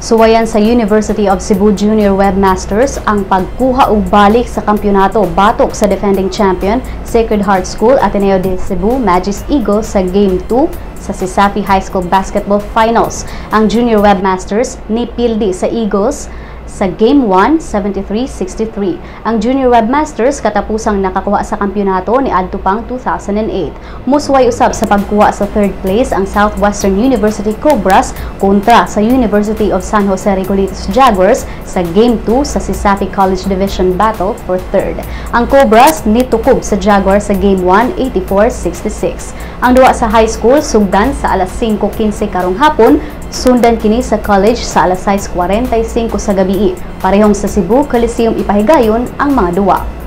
Suwayan sa University of Cebu Junior Webmasters ang pagkuha og balik sa kampyonato batok sa defending champion Sacred Heart School Ateneo de Cebu Magis Eagles sa Game 2 sa Cesafi High School Basketball Finals. Ang Junior Webmasters nipildi sa Eagles sa Game 1, 73-63. Ang Junior Webmasters katapusang nakakuha sa kampyonato ni adto pang 2008. Musuway usab sa pagkuha sa third place ang Southwestern University Cobras kontra sa University of San Jose Recoletos Jaguars sa Game 2 sa Cesafi College Division Battle for third. Ang Cobras nitukob sa Jaguars sa Game 1, 84-66. Ang duwa sa high school sugdan sa alas 5:15 karong hapon, sundan kini sa college sa alas 6:45 sa gabi. Parehong sa Cebu Coliseum ipahigayon ang mga duwa.